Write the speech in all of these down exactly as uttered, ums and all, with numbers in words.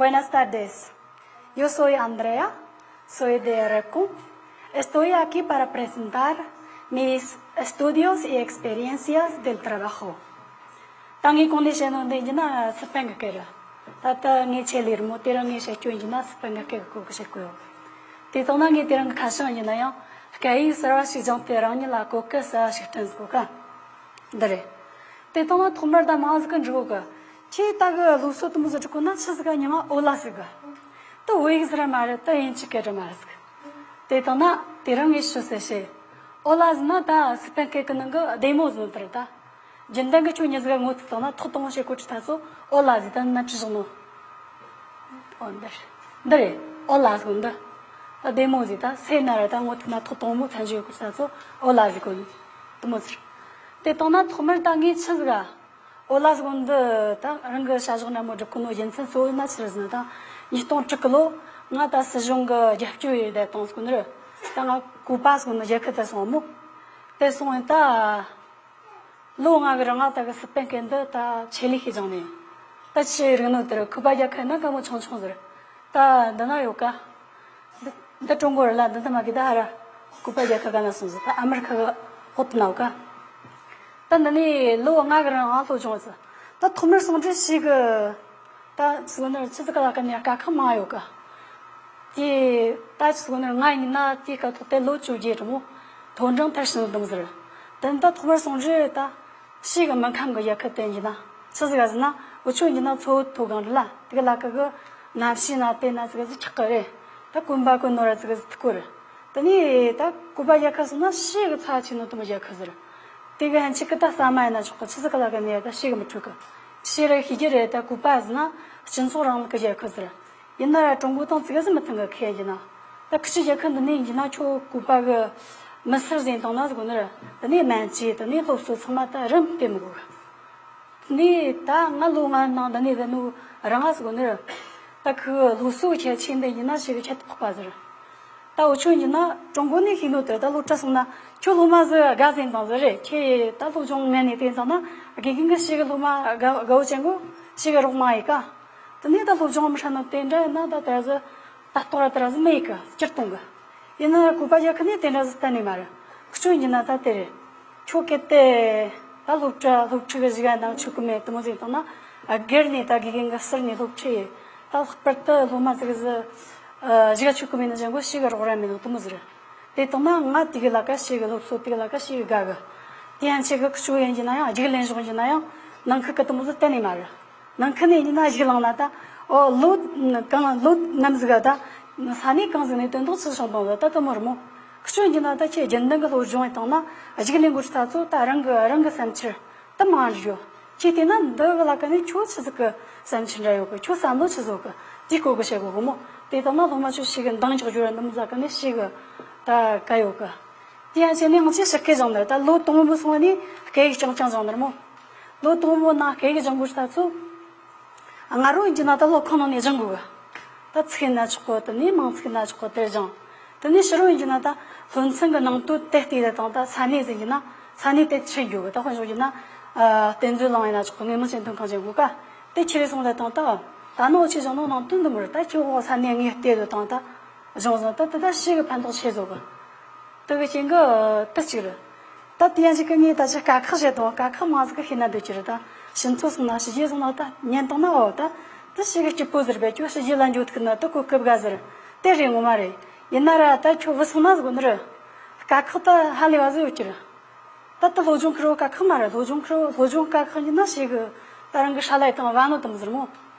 Buenas tardes. Yo soy Andrea, soy de Recon. Estoy aquí para presentar mis estudios y experiencias del trabajo. ད་ངས་གོང་ནས་བཤད་ནོ་འདི་ཡིན་ན་སི་པན་གི་སྐད་རེད། ད་ལྟ་ངས་ཆེད་ལས་རི་མོ་དེ་རིང་ངས་བཤད་རྒྱུ་ཡིན་ན་སི་པན་གི་སྐད་གི་སྐོར་གི་བཤད་གི་ཡོད། དེ་དང་ན་ངས་དེ་རིང་གི་ཁ་བྱང་ཡིན་ན་ཡང་སྐད་ཡིག་གསར་བ་ཞིག་སྦྱངས་ཏེ་རང་ཉིད་ལ་གོ་སྐབས་གསར་བ་ཞིག་བསྐྲུན་ཟིག་ག་འདི་རེད། དེ་དང་ན་ཐོག་མར་ད་མང་ཟིག་གི་འགྲིག་གི། ཁྱེད་ད་གི་སློབ་གསོ་དུ་མོ་ཟིག་འགྲིག་གོ་ན་ཆི་ཟིག་ག་མྱིང་ང་ཨོ་ལ་ཟིག་གི། ད་བོད་ཡིག་ཟིག་ར་མ་རེད། ད་དབྱིན་ཇི་སྐད་ར་མ་རེད་ཟིག་དེ་དང་ན་དེ་རིང་ངས་ཤོད་ཟེར་བཤད། ཨོ་ལ་ཟིག་ན་ད་སི་པན་སྐད་གི་ནང་གི་བདེ་མོ་ཟིག་ནོ་དེ་རེད་ད། རྒྱུན་ལྡན་གི་ཁྱོད་མྱི་ཟིག་ག་ངོ་ཐུག་བཏང་ན་ཐོག་དང་པོ་བྱེད་གོ་ཁྲི་ཐ་ཚོ་ཨོ་ལ་ཟིག་ད་ན་ཁྲི་བཞག་ནོ། ཨོ་འདི་རེད། འདི་རེད། ཨོ་ལ་ཟིག་འདི། ད་བདེ་མོ་ཟིག་ད་སེ་ན་ར་ད་ངོ་ཐུག་ན་ཐོག་དང་པོ་མཚན་བྱེད་གོ་ཁྲི་ཐ་ཚོ་ཨོ་ལ་ཟིག་གོ་ནི། དུ་མོ་ཟིག་དེ་དང་ན་ཐོག་མར་ད་ངས་ཆི་ཟིག་ག་ཨོ་ལ་ཟིག་འདི་ད་རང་གི་བྱ་གཞག་འདྲ་མོ་སྒྲུབ་གོ་ནོ་རྒྱུ་མཚན་གཙོ་བོ་ན་ཆི་རེད་ཟེར་ན། ད་ཉིས་སྟོང་དྲུག་གི་ལོ་ང་ད་སྲིད་གཞུང་གི་རྒྱབ་སྐྱོར་ཡོད་བསྡད་བཏང་ཟིག་ནི་རེད། ད་ང་ཀུ་པ་ཟིག་ནི་རྒྱལ་ཁབ་དེ་སོང་མོ། དེ་སོང་ཡིན་ད། ལོ་ལྔ་གི་རིང་ང་ད་གི་སི་པན་སྐད་འདི་ད་ཆེད་ལས་ཤིག་སྦྱངས་ནས། ད་ཆི་རིག་ནོ་དེར་ཁུ་པ་རྒྱལ་ཁབ་ན་དཀའ་མོ་ཆུང་ཆུང་ཟེར། ད་འདི་ན་ཡོད་ཀ་འདི་འདི་ཀྲུང་གོ་རེད་ལ་འདི་འདི་མ་གི་ད་ཧ་ར་ཁུ་པ་རྒྱལ་ཁབ་ག་ན་སོང་ཟེར། ད་ཨ་མེ་རི་ཁ་གི་འོག་ཏུ་ན་ཡོད་ཀ་ད་འདི་ནས་ལོ་ལྔ་གི་རིང་ང་སློབ་སྦྱོང་ཟེར། ད་ཐོག་མར་སོང་དུས་ཞིག་གི་ད་ཟེར་ན་ཆི་ཟིག་ག་ལ་ཀ་ནས་དཀའ་ཁག་མང་ཡོད་ཀ་དེ་ད་ཆི་ཟེར་ན་ང་ཡིན་ན་དེའི་སྐབས་ཐོག་དེ་ལོ་བཅོ་བརྒྱད་རེད་མོ། མཐོ་འབྲིང་མཐར་ཕྱིན་དུམ་ཟེར། དེ་ད་ཐོག་མར་སོང་རྗེས་ད་ཤི་གི་མི་ཁམས་གི་རྒྱལ་ཁབ་དེ་ཡིན་ན་ཆི་ཟིག་ག་ཟེར་ན་འུ་ཆོ་ཡིན་ན་མཚོ་བོད་མཐོ་སྒང་རེད་ལ། དེ་ག་ལ་ཀ་གི་གནམ་གཤིས་ན་དེ་ན་ཟིག་ག་ཟིག་ཆག་གི་རེད། ད་གོན་པ་གོན་ནོ་ར་ཟིག་ག་ཟིག་ཐུག་གི་རེད། དེ་ནས་ད་ཀུ་པ་རྒྱལ་ཁབ་ཟེར་ན་ཤི་གི་ཚ་ཆེ་ནོ་དུམ་རྒྱལ་ཁབ་ཟེར། དེ་གི་ཧན་ཆི་གི་ད་ས་མ་ཡིན་ན་ཆོག་གི་ཆི་ཟིག་ག་ལ་ཀ་ནས་ད་ཤི་གི་མི་འཕྲོད་གི་ཤི་ར་ཤི་རྒྱུ་རེད། ད་ཀུ་པ་ཟེར་ན་སྤྱི་ཚོགས་རིང་ལུགས་གི་རྒྱལ་ཁབ་ཟེར། ཡིན་ན་ར་ཀྲུང་གོ་དང་ཙི་ག་ཟིག་མི་མཐུན་གི་ཁེ་ཡིན་ན། ད་ཁི་ཆི་རྒྱལ་ཁབ་འདི་ནས་ཡིན་ན་ཁྱོད་ཀུ་པ་གི་མི་སེར་ཟིན་བཏང་ན་ཟིག་ནི་ར། དེ་ནས་སྨན་བཅོས་དེ་ནས་སློབ་གསོ་ཚང་མ་ད་རིན་སྤྲད་མི་དགོས་གི་དེ་ནས་ད་ང་ལོ་ལྔ་ནང་དེ་ནས་དེ་ནུ་རང་ང་ཟིག་ནི་ར། ད་ཁི་སློབ་གསོ་ཁྱད་ཆོས་འདི་ཡིན་ན་ཞིག་གི་ཁྱད་དུ་འཕགས་པ་ཟེར། ད་འུ་ཆོ་ཡིན་ན་ཀྲུང་གོ་ནས་ཤེས་ནོ་དེ་ད་སློབ་གྲྭ་སོང་ན་ཁྱོད་སློབ་མ་ཟིག་དགའ་ཟིན་བཏང་ཟིག་རེད། ཁྱེད་ད་སློབ་སྦྱོང་ངན་ནས་དེ་བཏང་ན་དགེ་རྒན་གི་ཞིག་གི་སློབ་མ་དགའ་དགའ་བོ་ཅན་གོ་ཞིག་གི་རོགས་མ་ཡི་ཀ་དེ་ནས་ད་སློབ་སྦྱོང་མི་ཧྲ་ནོ་དེ་འདྲ་ཡིན་ན་ད་དེ་ར་ཟིག་ད་ལྟོ་ར་དེ་ར་ཟིག་མེད་གི་སྤྱིར་བཏང་གི་ཡིན་ན་ཀུ་པ་རྒྱལ་ཁབ་ནས་དེ་འདྲ་ཟིག་གཏན་ནས་མ་རེད། ཁི་ཆོ་ཡིན་ན་ད་དེ་རེད། ཁྱོད་གལ་ཏེ་ད་སློབ་གྲྭ་སློབ་ཁྲིད་གི་གཞི་ག་ནང་ཆུག་གི་མེད་དུ་མོ་ཟིག་བཏང་ན་སྒེར་ནས་ད་དགེ་རྒན་གི་ཟུར་ནས་སློབ་ཁྲིད་ཡེ་ད་ལྷག་པར་དུ་སློབ་མ་ཟིག་ཟིག་གཞི་ག་ཆུག་གི་མེད་ན་གཞན་གོ་ཞིག་གི་རོགས་རམ་མེད་ནོ་དུ་མོ་ཟིག་རེད། དེ་བཏང་ན་ང་དེ་གི་ལ་ཀ་ཞིག་གི་སློབ་གསོ་དེ་གི་ལ་ཀ་ཞིག་གི་དགའ་གི་དེ་ཡང་ཆེ་གི་ཁི་ཆོ་ཡིན་གྱི་ན་ཡང་རྒྱུགས་ལེན་ཞོག་གྱི་ན་ཡང་ནང་ཁུལ་གི་དུ་མོ་ཟིག་གཏན་ནས་མ་རེད། ནང་ཁུལ་ནས་ཡིན་ན་གཞིག་ལངས་ན་ད། ཨོ་ལོ་གང་ལོ་ནམ་ཟིག་ག་ད། ས་གནས་གང་ཟིག་ནས་དོན་དག་ཆི་བྱུང་བཏང་ད་ད་དུ་མོ་རི་མོ། ཁི་ཆོ་ཡིན་ན་ད་ཁྱེད་རྒྱུན་ལྡན་གི་སློབ་སྦྱོང་ཡིན་བཏང་ན་གཞིག་ལས་འགོ་ཁྲིད་ད་ཚོ་ད་རང་གི་རང་གི་བསམ་འཆར་ད་མང་རྒྱུ། ཁྱེད་བལྟས་ན་འདི་གི་ལ་ཀ་ནས་ཁྱོད་ཆི་ཟིག་གི་བསམ་འཆར་འདྲ་ཡོད་གི་ཁྱོད་བསམ་བློ་ཆི་བཟོ་གི་དེ་སྐོར་གི་བཤད་དགོས་གི་མོ། དེ་ལྟ་ན་སློབ་མ་ཆོ་ཞིག་གི་འདང་རྒྱག་རྒྱུ་ར་འདི་མོ་ཟ་གི་ནས་ཞིག་གི་ད་ག་ཡོད་གི་དེ་ཡང་བྱས་ནས་ང་ཚོས་ཞིབ་སྐད་སྦྱང་ནི་རེད། ད་ལོ་དང་པོ་སོང་བ་ནས་སྐད་ཡིག་རྐྱང་རྐྱང་སྦྱང་ནི་རེད་མོ། ལོ་དང་པོ་ནང་སྐད་ཡིག་སྦྱང་དགོས་ད་ཚོ། སྔ་རོལ་ཡིན་གྱི་ན་ད་ལོ་ཁོ་ནང་ནས་སྦྱང་དགོས་གི་ད་ཚིག་ཡིན་ན་ཆོག་གི་དེ་ནས་མིང་ཚིག་ཡིན་ན་ཆོག་གི་དེར་སྦྱང་། དེ་ནས་ཕྱི་རོལ་ཡིན་གྱི་ན་ད་སློབ་ཚན་གི་ནང་དོན་དེ་བལྟས་ཏེ་དང་ད་ས་གནས་ཟིན་གྱི་ན་ས་གནས་དེ་ཁྲིད་དགོས་གི་ད་དཔེ་བཞག་གྱི་ན། ཨ་རྟེན་མཛོད་གླིང་ཡིན་ན་ཆོག་གི་དངོས་མང་སྤྱི་མཐུན་ཁང་ཆེན་དགོས་ཀ་དེ་ཁྱེར་སོང་ད་དང་ད། ད་ནང་ཆོས་སྦྱང་ནོ་ནང་དོན་དུ་མི་རེད། ད་ཁྱེད་འོ་ས་གནས་ངས་བལྟས་དུ་དང་ད། སྦྱོང་ཟིན་ད་དེ་ད་ཞིག་གི་ཕན་ཐོགས་ཆེ་བཟོ་གི་དེ་གི་རྐྱེན་གི་དེ་གཅིག་རེད། ད་དེ་ཡང་ཞིག་གི་ངས་ད་ཅི་དཀའ་ཁག་བྱེད་དང་དཀའ་ཁག་མང་ཟིག་གི་ཤེས་ན་འདོད་ཀྱི་རེད། ད་ཕྱི་ཚོ་སོང་ན་ཕྱི་རྒྱལ་སོང་ན་ད་ཉན་དང་ན་འོ་ད་དེ་ཞིག་གི་སྐྱིད་པོ་ཟེར་བས་ཁྱོད་ཕྱི་རྒྱལ་ལ་འགྱོ་ཐུག་ན་དེ་གོ་སྐབས་དགའ་ཟེར། དེ་རེད་ངོ་མ་རེད། ཡིན་ན་ར་ད་ཁྱོད་བུད་སོང་ན་ཟིག་ནི་རེད། དཀའ་ཁག་ད་ཧ་ལས་བ་ཟིག་ཡོད་ཀྱི་རེད། ད་ལྟ་སློབ་སྦྱོང་ཁུར་བོ་དཀའ་ཁག་མ་རེད། སློབ་སྦྱོང་ཁུར་བོ་སློབ་སྦྱོང་དཀའ་ཁག་ཡིན་ན་ཞིག་གི་ད་རང་གི་ཧྲ་ལ་ཡི་དང་བ་ནོ་དམ་ཟེར་མོ།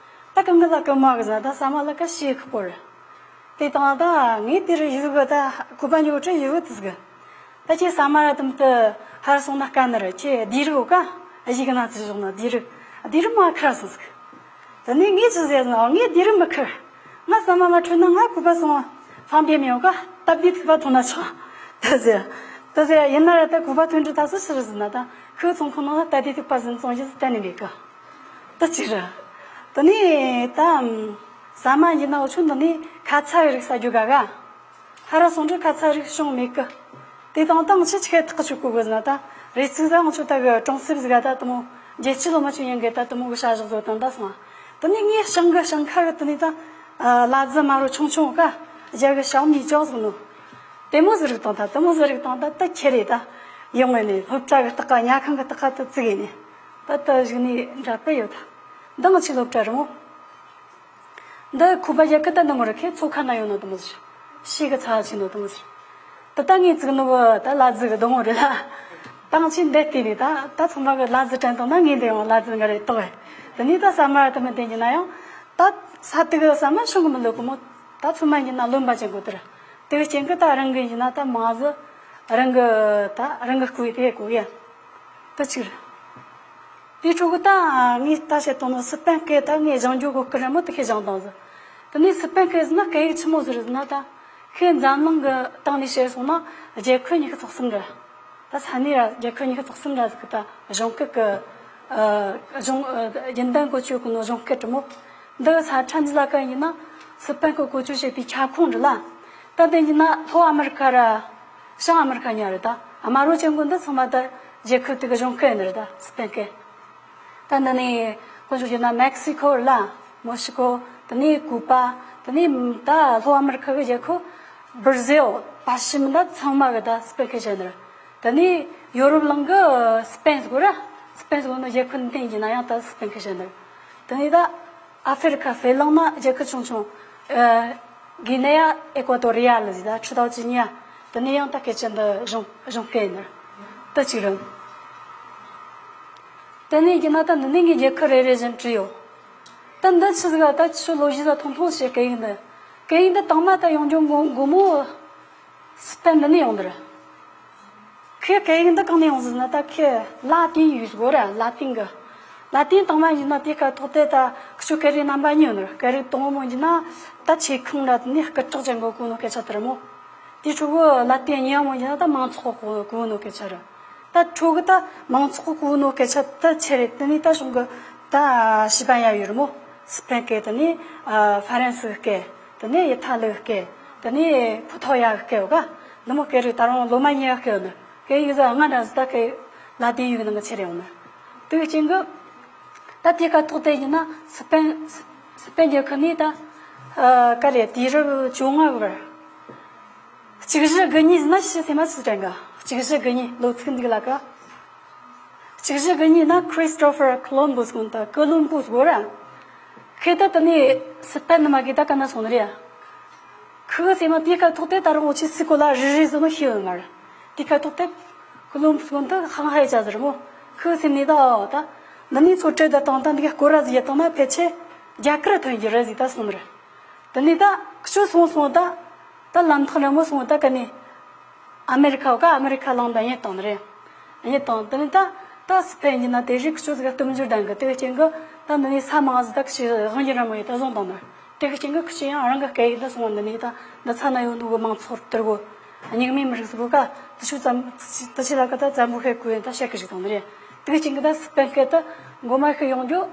ད་གང་གི་ལ་གི་མ་གི་ཟ་ད་ས་མ་ལ་ཀ་ཞིག་ཁག་པོ་རེད། དེ་དང་ད་ངས་དེ་རུ་ཡུལ་གི་ད་ཁུ་པ་ཉོ་ཁྲི་ཡུལ་དུ་ཟིག་ད་ཁྱེད་ས་མ་ར་དམ་དུ་ཧར་སོང་ན་དཀའ་ནི་རེད། ཁྱེད་དེ་རུ་ཀ་གཞིག་ན་ཚུར་བཞག་ན་དེ་རུ་དེ་རུ་མ་ཁར་སོང་ཟིག་ད་ནི་ངས་ཅི་ཟེར་ན་ངས་དེ་རུ་མི་ཁུར། ང་ས་མ་མ་འཕྲོད་ན་ང་ཁུ་པ་སོང་ཕམ་པའི་མེའོ་ཀ་སྟབས་བདེ་ཐུག་པ་ཐོན་ན་ཆོག་ད་ཟེར། ད་ཟེར་ཡིན་ན་ར་ད་ཁུ་པ་ཐོན་འདྲི་ད་སུ་ཕྱིར་ཟིན་ན་ད་ཁུ་ཚོང་ཁང་ནང་ལ་སྟབས་བདེ་ཐུག་པ་ཟིན་བཙོང་རྒྱུ་ཟིན་གཏན་ནས་མེད་ཀི་ད་ཅི་ར། ད་ནི་ད་ས་མ་ཡིན་ན་འུ་ཆུ་འདི་ནི་ཁ་ཚ་བའི་རིགས་ཟ་རྒྱུ་ག་ག་ཧ་ར་སོང་འདྲི་ཁ་ཚ་རིགས་བྱུང་མེད་ཀི་དེ་དང་དང་ཆི་ཆི་ཁའི་ཐག་གཅོད་གོ་དགོས་ན་ད་རེ་ཚིག་ཟ་འུ་ཆུ་ད་གི་གྲོང་གསེབ་ཟིག་ག་ད་དུ་མོ་རྒྱལ་སྤྱི་ལོ་མ་ཆུ་ཡན་གི་ད་དུ་མོ་གི་བྱ་གཞག་བཟོ་དང་ད་སོང་ད་ དེ་ནས་ངས་ཞིང་གི་ཞིང་ཁ་གི་དེ་ནས་ད་ལ་ཟི་དམར་རོ་ཆུང་ཆུང་ཀ་རྒྱ་གི་ཞའོ་མི་ཅོ་ཟིག་ནོ། དེ་མོ་ཟིག་རིག་བཏང་ད་དེ་མོ་ཟིག་རིག་བཏང་ད་དེ་ཁྱེར་རེ་ད་ཡོང་ངས་ནས་སློབ་གྲྭ་གི་སྟག་ཁ་ཉལ་ཁང་གི་སྟག་ཁ་དེ་བཙུགས་ནས་ད་དེ་གཞུག་ནས་འདྲ་པོ་ཡོད་ད། འདི་ང་ཆི་སློབ་གྲྭ་རེད་མོ། འདི་ཁུ་པ་རྒྱལ་ཁབ་ད་ནི་མོ་རི་ཁའི་མཚོ་ཁ་ན་ཡོད་ནོ་དེ་མོ་ཟིག་ཤེས་གི་ཚ་ཆེ་ནོ་དེ་མོ་ཟིག་ད་ལྟ་ངས་བཙུགས་ནོ་བོ་ད་ལ་ཟི་གི་སྡོང་བོ་རེད་ལ། ཏང་ཆེན་འདས་བལྟས་ནས་ད་ད་ཚང་མ་གི་ལ་ཟི་དྲན་བཏང་ན་ངས་འདི་ཡང་ལ་ཟི་འགའ་རེ་བཏགས་བས། དེ་ནས་ད་ས་མ་དེ་མི་བསྟན་གྱི་ན་ཡང་ད་ས་དེ་གི་ས་མ་ཤོང་གི་མི་ལོ་གི་མོ། ད་ཚོད་མ་ཡིན་ན་རློན་པ་ཅན་གོ་དེར་དེ་གི་རྐྱེན་གི་ད་རང་གི་ཡིན་ན་ད་མ་ཟི་རང་གི་ད་རང་གི་སྐུའི་དེ་གོ་ཡ། དེ་གཅིག་རེད། དེའི་ཁྲོད་གི་ད་ངས་ད་བཤད་དོན་ནི་སི་པན་སྐད་ད་ངས་སྦྱང་རྒྱུ་གོ་སྐུ་རིན་མོ་དེ་ཁས་སྦྱང་དང་ཟི། དེ་ནས་སི་པན་སྐད་ཟི་ན་སྐད་ཡིག་ཆི་མོ་ཟི་རེད་ཟི་ན་ད། ཁོས་འཛམ་གླིང་གི་སྟེང་ནས་བཤད་སོང་ན་རྒྱལ་ཁབ་ཉི་ཤུ་རྩ་གསུམ་རེད། ད་ས་གནས་ར་རྒྱལ་ཁབ་ཉི་ཤུ་རྩ་གསུམ་ར་ཟི་གི་ད་གཞུང་སྐད་གི་གཞུང་རྒྱུན་ལྡན་གོ་ཆོད་གི་ནོ་གཞུང་སྐད་རེད་མོ། འདི་ས་ཁྲ་འཛི་ལ་ཀ་ཡིན་ན་སི་པན་སྐད་གོ་ཆོད་བྱེད་པའི་ཁྱབ་ཁོངས་རེད་ལ། ད་དེ་ཡིན་ན་ལྷོ་ཨ་མེ་རི་ཁ་ར། བྱང་ཨ་མེ་རི་ཁ་གཉིས་རེད་ད། དམར་རོ་ཅན་གོ་འདི་ཚང་མ་ད་རྒྱལ་ཁབ་དེ་གི་གཞུང་སྐད་ཡིན་རེད་ད་སི་པན་སྐད། ད་འདི་ནས་དཀོན་མཆོག་བྱས་ན་མེག་སི་ཁོ་ལ་མོ་སི་ཁོ། དེ་ནས་ཀུ་པ། དེ་ནས་ད་ལྷོ་ཨ་མེ་རི་ཁ་གི་རྒྱལ་ཁབ་བར་ཟིལ་པ་ཤི་མི་ད་ཚང་མ་གི་ད་སི་པན་སྐད་བཤད་ནི་རེད། དེ་ནས་ཡོ་རོབ་གླིང་གི་སི་པན་ཟེར་གོ་ར། སི་པན་ཟེར་གོ་ནི་རྒྱལ་ཁབ་འདི་ཡིན་ན་ཡང་ད་སི་པན་སྐད་བཤད་ནི་རེད། དེ་ནས་ད་ཨ་ཧྥེ་རི་ཁ་ཧྥེ་གླིང་ན་རྒྱལ་ཁབ་ཆུང་ཆུང་། གྷི་ནེ་ཡ་ཨེ་ཀོ་ཏོ་རི་ཡ་ལ་ཟེར་ད་ཁྲི་ཏའོ་ཅི་ཉི་ཡ། དེ་ནས་ཡང་ད་སྐད་ཆ་འདི་གཞུང་གཞུང་སྐད་ཡིན་ནི་རེད། ད་གཅིག་རེད། དེ་ནས་ཡིན་ན་ད་འདི་ནས་ངས་རྒྱལ་ཁབ་རེ་རེ་བཞིན་བྲིས་ཡོད། ད་འདི་ཆི་ཟིག་ད་ཆི་ལོ་རྒྱུས་ས་ཐུང་ཐུང་བྱེད་སྐད་ཡིག་འདི། སྐད་ཡིག་འདི་དང་མ་ད་ཡོང་རྒྱུ་མགོ་མགོ་མོ་སི་པན་འདི་ནས་ཡོང་འདི་རེད། ཁོས་སྐད་ཡིག་འདི་གང་ནས་ཡོང་ཟིག་ན་ད་ཁོས་ལ་ཏིན་ཡིག་ཟིག་གོ་ར་ལ་ཏིན་གི། ལ་ཏིན་དང་མ་ཡིན་ན་དེ་ཁ་ཐོག་དེ་ད་ཁི་ཆོ་སྐད་རིགས་རྣམ་པ་གཉིས་ཡོད་ནི་རེད། སྐད་རིགས་དང་མོ་ཡིན་ན་ད་ཆེ་ཁང་ར་དེ་ནས་སྐུ་དྲག་ཅན་གོ་གོ་ནོ་སྐད་ཆ་དེ་རེད་མོ། དེའི་ཕྲུ་གུ་ལ་ཏིན་གཉིས་མོ་ཡིན་ན་ད་མང་ཚོགས་གོ་གོ་ནོ་སྐད་ཆ་རེད། ད་ཕྲུ་གུ་ད་མང་ཚོགས་གོ་ནོ་སྐད་ཆ་ད་ཆེ་རེད། དེ་ནས་ད་གཞུང་གི་ད་ཞི་པན་ཡ་ཡོད་རེད་མོ། སི་པན་སྐད། དེ་ནས་ཨ་ཧྥ་རན་སི་སྐད། དེ་ནས་ཡི་ཐ་ལི་སྐད། དེ་ནས་ཕུ་ཐོ་ཡ་སྐད་ག། འདི་མོ་སྐད་རིགས་ད་རུང་ལོ་མ་གཉིས་ཡ་སྐད་ནི་སྐད་ཡིག་ཟ་ལྔ་འདྲ་ཟི་ད་སྐད་ལ་ཏིན་ཡིག་ནང་གི་ཆེ་རེད་ཡོང་ནི། དེ་གི་རྐྱེན་གི་ད་དེ་ཁ་ཐོག་དེ་ཡིན་ན་སི་པན་སི་པན་རྒྱལ་ཁབ་ནས་ད་ཨ་ག་རེ་དུས་རབས་བཅོ་ལྔ་གི་བར། གཅིག་བཞི་དགུ་གཉིས་ཟེར་ན་ཤི་སེ་མ་སི་དྲན་ག་གཅིག་བཞི་དགུ་གཉིས་ལོ་ཚིགས་འདུག་ལ་ཀ་གཅིག་བཞི་དགུ་གཉིས་ན་Christopher Columbus ཀུན་ད་ཀོ་ལུམ་པུས་གོ་ར། ཁེ་ད་དེ་ནས་སི་པན་ནི་མ་གི་ད་ཀ་ན་སོང་ནི་རེད། ཁི་གི་སེ་མ་དེ་ཁ་ཐོག་དེ་ད་རུང་འོ་ཆི་སི་ཀོ་ལ་རི་རི་ཟེར་ནོ་ཤི་ཡོད་མ་ར། དེ་ཁ་ཐོག་དེ་ཀོ་ལུམ་པུས་ཀུན་ད་ཧང་ཧའི་ཅག་ཟེར་མོ། ཁི་གི་སེ་ནི་ད་ད་འདི་ནས་ཚོ་བྲེལ་ད་དང་ད་འདི་ག་སྐོར་ར་ཟི་ཡ་དང་ན་ཕལ་ཆེ་རྒྱ་གར་ཐོན་རྒྱུ་ར་ཟི་ད་སོང་ནི་རེད། དེ་ནས་ད་ཁྱོད་སོང་སོང་ད། ད་ལམ་ཐག་རིང་མོ་སོང་ད་ག་ནས། ཨ་མེ་རི་ཁ་བ་ཀ་ཨ་མེ་རི་ཁ་ལང་ད་གཉེད་བཏང་ནི་རེད། གཉེད་བཏང་དེ་ནས་ད་ད་སི་པན་གྱི་ན་དེ་རིགས་ཁྱོད་ཟིག་གཏུམ་སྦྱོར་ལྡན་གི། དེ་གི་རྐྱེན་གི་ད་འདི་ནས་ས་མང་ཟིག་ད་ཁྱི་དབང་གི་ར་མོ་ཡི་ད་བཟུང་བཏང་ནི། དེ་གི་རྐྱེན་གི་ཁྱི་ཡང་རང་གི་སྐད་ཡིག་ད་སོང་བ། འདི་ནས་ད་འདི་ཚ་ན་ཡོད་ནོ་གི་མང་ཚོགས་དེར་གོ། རྙིང་མའི་མི་རིགས་ཟིག་གོ་ཀ་དེ་ཆུ་ཙམ་དེ་ཆི་ལ་ཀ་ད་ཙམ་པོ་ཤེས་དགོས་ཡིན་ད་བཤད་གི་ཞིག་བཏང་ནི་རེད། དེ་གི་རྐྱེན་གི་ད་སི་པན་སྐད་ད་མགོ་མ་ཤི་ཡོང་རྒྱུ།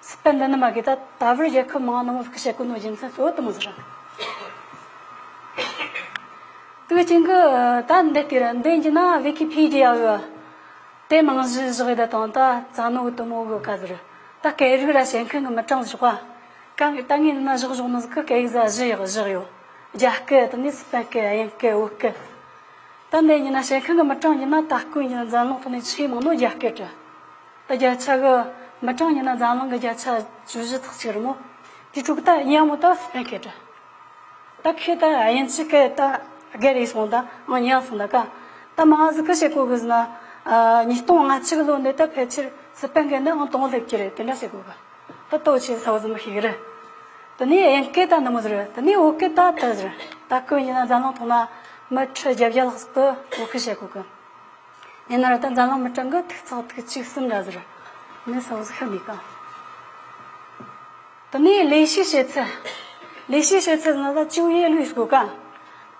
སི་པན་འདི་ནི་མ་གི་ད་ད་བར་རྒྱལ་ཁབ་མང་ནང་ཟིག་བཤད་གོ་ནོ་རྒྱུ་མཚན་གཙོ་བོ་དེ་མོ་ཟིག་རེད། དེ་གི་རྐྱེན་གི་ད་འདི་དེ་ར་འདི་ཡིན་ན་ཝི་ཀི་ཕི་ཌི་ཡ་གི་དེ་མང་གཞི་བཞག་ཡོད་ད་དང་ད་རྩ་ནོ་གི་དེ་མོ་གི་ཀ་ཟིག་རེད། ད་སྐད་རིགས་ར་བཤད་མཁན་གི་མི་གྲངས་བཞག་པ་ཀ་ད་ངས་ན་བཞག་བཞག་ནོ་ཟིག་གི་སྐད་ཡིག་ཟ་བཞི་ཡག་བཞག་ཡོད། རྒྱ་སྐད་དེ་ནས་སི་པན་སྐད་དབྱིན་སྐད་བོད་སྐད། ད་འདི་ཡིན་ན་བཤད་མཁན་གི་མི་གྲངས་ཡིན་ན་ད་སྐུ་ཡིན་ན་འཛམ་གླིང་ཐོག་ནས་ཆེས་མང་ནོ་རྒྱ་སྐད་རེད། ད་བརྒྱ་ཆ་གི་མི་གྲངས་ཡིན་ན་འཛམ་གླིང་གི་བརྒྱ་ཆ་བཅུ་བཞི་ཚེག་གཅིག་རེད་མོ། དེ་ཕྲུ་གུ་ད་ཉག་མོ་ད་སི་པན་སྐད་རེད། ད་ཁྱེད་ད་དབྱིན་ཇི་སྐད་ད་སྒེར་ཡིག་སོང་ད་ཨང་ཉག་སོང་ད་ཀ་ད་མང་ཟིག་གི་བཤད་གོ་གི་ཟེར་ན། ཨ་ཉིས་སྟོང་ལྔ་བཅུ་གི་ལོ་འདི་ད་ཕལ་ཆེར་སི་པན་སྐད་འདི་ཨང་དང་པོ་སླེབས་ཀྱི་རེད། དེ་འདྲ་བཤད་གོ་གི། ད་ལྟོ་ཆེ་ས་བ་ཟིག་མི་ཤེས་གི་རེད། དེ་ནས་དབྱིན་སྐད་ད་འདི་མོ་ཟིག་རེད། དེ་ནས་བོད་སྐད་ད་ད་ཟིག་རེད། ད་སྐུ་ཡིན་ན་འཛམ་གླིང་ཐོག་ན་མི་ཁྲི་བརྒྱད་བརྒྱ་ལྷག་ཟིག་གི་བོད་སྐད་བཤད་གོ་གི། ཡིན་ན་ར་ད་འཛམ་གླིང་མི་གྲངས་གི་ཐིག་ཚག་ཐིག་གཅིག་གསུམ་འདྲ་ཟིག་རེད། ནི་ས་བ་ཟིག་ཤི་མེད་གི། དེ་ནས་ལས་ཤིག་བྱེད་ཚུལ། ལས་ཤིག་བྱེད་ཚུལ་ན་ད་ཅིའུ་ཡེ་ལུས་དགོས་ཀ་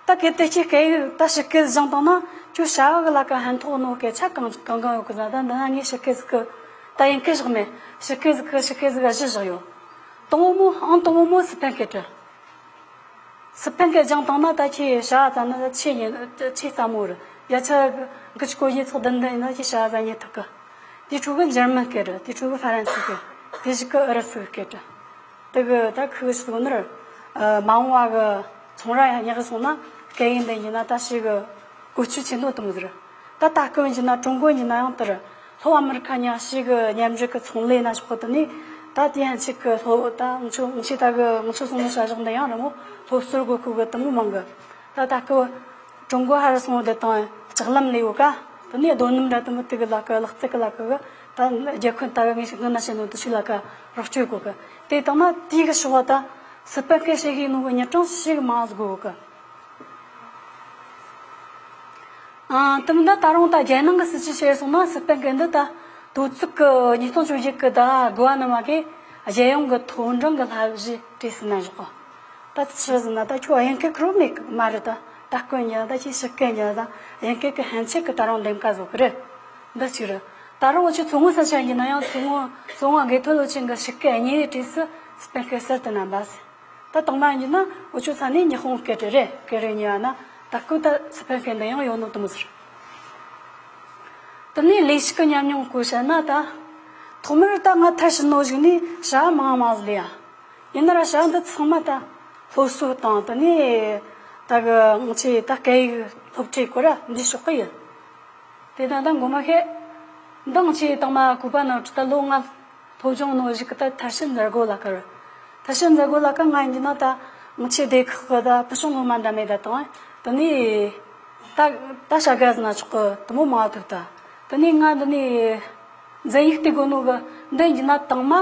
ད་གལ་ཏེ་ཁྱེད་སྐད་ཡིག་ད་ཕྱི་སྐད་སྦྱངས་བཏང་ན་ཁྱོད་བྱ་བ་གི་ལ་ཀ་ཕན་ཐོགས་ནོ་སྐད་ཆ་གང་གང་གང་ཡོད་གི་ཟ། ད་འདི་ན་ངས་ཕྱི་སྐད་ཟིག་གི་ད་དབྱིན་སྐད་བཞག་མེད། ཕྱི་སྐད་ཟིག་གི་ཕྱི་སྐད་ཟིག་ག་བཞི་བཞག་ཡོད། དང་པོ་མོ་ཨང་དང་པོ་མོ་སི་པན་སྐད་རེད། སི་པན་སྐད་སྦྱངས་བཏང་ན་ད་ཁྱེད་བྱ་བ་བཙལ་ན་ད་ཆེས་ཉེ་ཆེས་སླ་མོ་རེད། བརྒྱ་ཆ་དགུ་བཅུ་གོ་བཞི་ཚེག་བདུན་བདུན་ཡིན་ན་ཁྱེད་བྱ་བ་བཙལ་རྙེད་ཐུབ་གི། དེ་ཕྲུ་གུ་འཇར་མན་སྐད་རེད། དེ་ཕྲུ་གུ་ཧྥ་རན་སི་སྐད། དེ་ཞིག་གི་ཨུ་རུ་སུ་གི་སྐད་རེད། དེ་གི་ད་ཁུ་གི་ཟེར་ནོ་ར། ཨ། མ་འོངས་པ་གི་ཚོང་ར་ཡང་ཉག་གི་སོང་ན་སྐད་ཡིག་འདི་ཡིན་ན་ད་ཞིག་གི་བཀོལ་སྤྱོད་ཆེ་ནོ་དེ་མོ་ཟིག་རེད། ད་ད་སྐབས་ཡིན་ན་ཀྲུང་གོ་ཡིན་ན་ཡང་དེར་ལྷོ་ཨ་མི་རི་ཁ་ཉག་ཞིག་གི་མཉམ་འབྲེལ་གི་ཚོང་ལས་ན་ཆོག་གི། དེ་ནས་ད་དེ་ཡང་ཅིག་གི་ལྷོ་ད་ང་ཆོ་ང་ཆོ་ད་གི་ང་ཆོ་སོང་ནོ་བྱ་གཞག་འདི་ཡང་རི་མོ་སློབ་གསོར་དགོས་ཁུ་གི་དེ་མོ་མང་གི། ད་ད་སྐབས། ཀྲུང་གོ་ཧར་སོང་བ་དེ་དང་ལྕགས་ལམ་ལས་ཡོད་ཀ། དེ་ནས་རྡོ་སྣུམ་ར་དེ་མོ་དེ་གི་ལ་ཀ་ལག་རྩལ་གི་ལ་ཀ་གི་ད་རྒྱལ་ཁབ་ད་གི་ངས་ཤིག་ངི་ན་བྱེད་ནོ་དེ་ཤིག་ལ་ཀ་རོགས་སྐྱོར་དགོས་གི། དེ་དང་ན་དེ་གི་ཤོག་བ་ད་སི་པན་སྐད་བཤད་གི་ནོ་གི་ཉི་གྲངས་ཤིག་མང་ཟིག་དགོས་གི། ཨ། དེ་མིན་ད་ད་རུང་ད་རྒྱལ་ནང་གི་སྲིད་ཇུས་བཤད་སོང་ན་སི་པན་སྐད་འདི་ད་དོ་ཚིགས་གི་ཉིས་སྟོང་བཅོ་བརྒྱད་གི་ད་གོ་བ་ནི་མ་གི་རྒྱལ་ཡོངས་གི་མཐོ་འབྲིང་གི་བསླབ་གཞི་བྲིས་ཟིན་ན་བཞག་གི། ད་ཆི་ཟེར་ན་ད་ཁྱོད་དབྱིན་སྐད་ཁུར་མེད་གི་མ་རེད། ད་ད་སྐོན་ཉི་ད་ཁྱོད་ཕྱི་སྐད་ཉི་ད་དབྱིན་སྐད་གི་ཧན་ཆད་གི་ད་རུང་འདེམས་ཀ་བཟོ་གི་རེད། འདི་གཅིག་རེད། ད་རུང་འུ་ཆོ་མཚོ་སྔོན་ས་ཆ་ཡིན་ན་ཡང་མཚོ་སྔོན་མཚོ་སྔོན་དགེ་ཐོན་སློབ་ཆེན་གི་ཕྱི་སྐད་གཉིས་རེ་བྲིས་སུ་སི་པན་སྐད་གསར་དུ་བསྣམས་པ་ཟེར། ད་དང་མ་ཡིན་ན་འུ་ཆོ་ས་ནས་ཉི་ཧོང་སྐད་རེད། སྐད་རེ་གཉིས་པ་ན་ད་སྐོན་ད་སི་པན་སྐད་འདི་ཡང་ཡོད་ནོ་དེ་མོ་ཟེར། དེ་ནས་ལས་ཞུགས་ཀྱི་ཉམས་མྱོང་སྐོར་བཤད་ན་ད། ཐོག་མར་ད་ང་མཐར་ཕྱིན་ནོ་ཞིག་ནས་བྱ་བ་མང་མང་ཟིག་ལས་ཡ། ཡིན་ན་ར་བྱ་བ་འདི་ཚང་མ་ད་སློབ་གསོ་དང་དེ་ནས་ད་གི་ང་ཆོས་ད་སྐད་ཡིག་སློབ་ཁྲིད་སྐོར་ར་འདི་ཕྱོགས་གི་ཡིན། དེ་ད་ད་མགོ་མ་ཤེས། འདི་ང་ཆོས་དང་མ་བཀོད་པ་ནང་ད་ལོ་ལྔ་སློབ་སྦྱོང་ནོ་ཞིག་གི་ད་མཐར་ཕྱིན་མཛད་སྒོ་ལ་ཀར། མཐར་ཕྱིན་མཛད་སྒོ་ལ་ཀར་ང་ཡིན་གྱི་ན་ད་ང་ཆོས་སྡེ་ཁག་གི་ད་ཕུལ་བྱུང་སློབ་མ་འདྲ་མེད་ད་དང་དེ་ནས་ད་ད་བྱ་དགའ་ཟིན་ན་ཆོག་གི་དེ་མོ་མང་ཐུབ་ད། དེ་ནས་ང་འདི་ནས་འཛིན་ཡིག་དེ་དགོས་ནོ་གི་འདི་ཡིན་གྱི་ན་དང་མ་